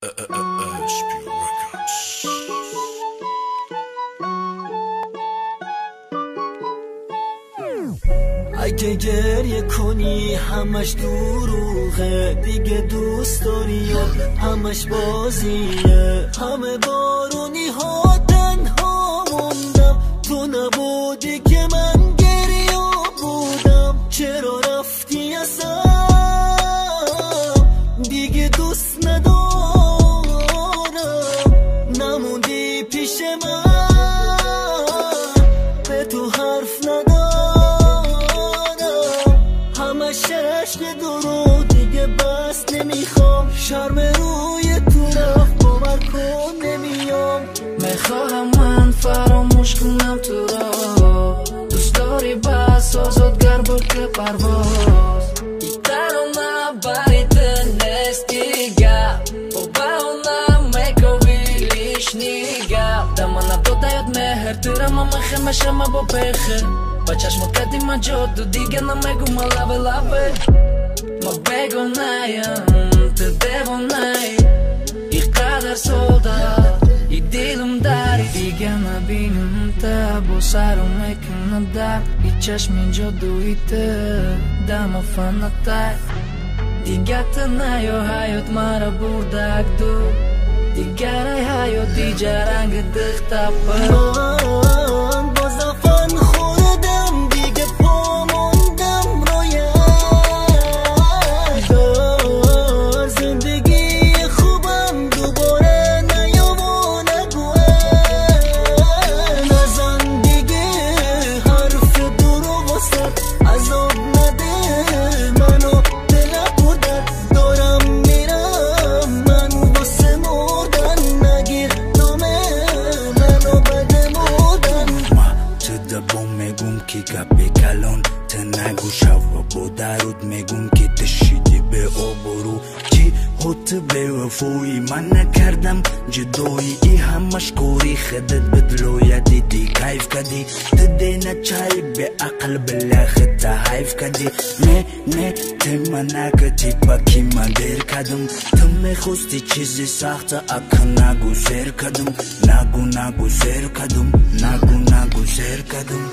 SP Records. اگه گریه کنی همش دروغه، دیگه دوست داری و همش بازیه. همه بارونی ها تنها موندم، تو نبودی که من گریه بودم. چرا رفتی اصلا؟ دیگه دوست ندارم، نموندی پیش من، به تو حرف ندارم. همش عشق درو دیگه بس نمیخوام، شرم روی تو رفت باور کن نمیام. میخواهم من فراموش کنم تو را، دوست داری بس آزادگر بود که پرواز. ای ترانه برای تو نیست دیگه، با بهانه میکوبی لیش نگه. دمانه داده مهر تو را، من خمشم با پخه با چشمات کردی من جادو، دیگه نمیگم لبه لبه. ما بگونایم تو دیوانه، ای قدر سودا ای دلم داری. دیگه نبینم تا با سرم میکنه درد، ای چشم جادویی تو دم فنتر. دیگه تو نیا حیات مرا بردک دو، دیگر ای حیات دیجا رنگ دختا پر. من با زفن خوردم دیگه پا موندم روی در زندگی خوبم دوباره نیام و نگوه. نزن دیگه حرف دروغ و سر عذاب نده منو، دلم بودن دارم میرم من واسه مردن، نگیر نامه منو بده مردن. ما تو دبو میگم که گپی کلون تو نگو شوا، با درود میگم که تشیدی به آبرو. چی هوت به وفایی من نکردم جدایی، ای همش کوری خدت بدلویا دیدی کیف کدی. تو دینا چای به عقل بلا خطا حیف کدی. نه نه تو منکتی پاکی من دیر کدم، تو میخواستی چیزی سخت اک نگو سیر کدم. نگو نگو سیر کدم، نگو نگو سیر کدم.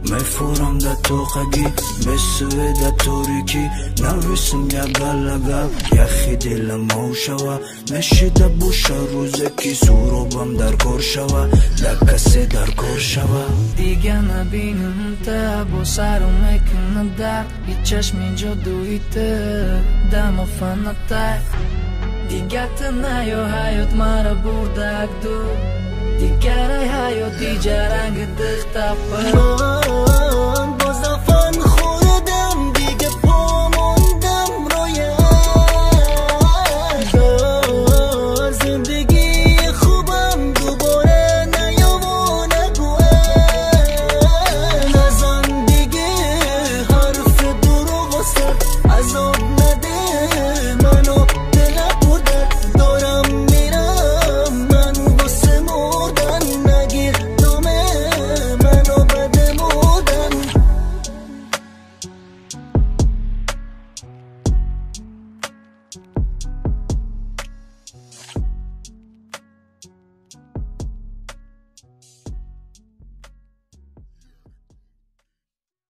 میفورم در توقگی بسوی در تاریکی، نویسم یا گلگا یخی دلم او شوه. میشیده بوشه روزه کی سوروبم در کار شوه، در کسی در کار شوه. دیگه نبینم تا با سرم میکنه درد، ای چشم جادویی تو دم فنتر. دیگه تو نیا حیات مرا بردک دو، دیگر ای حیات دیجا رنگ دختا پر. من با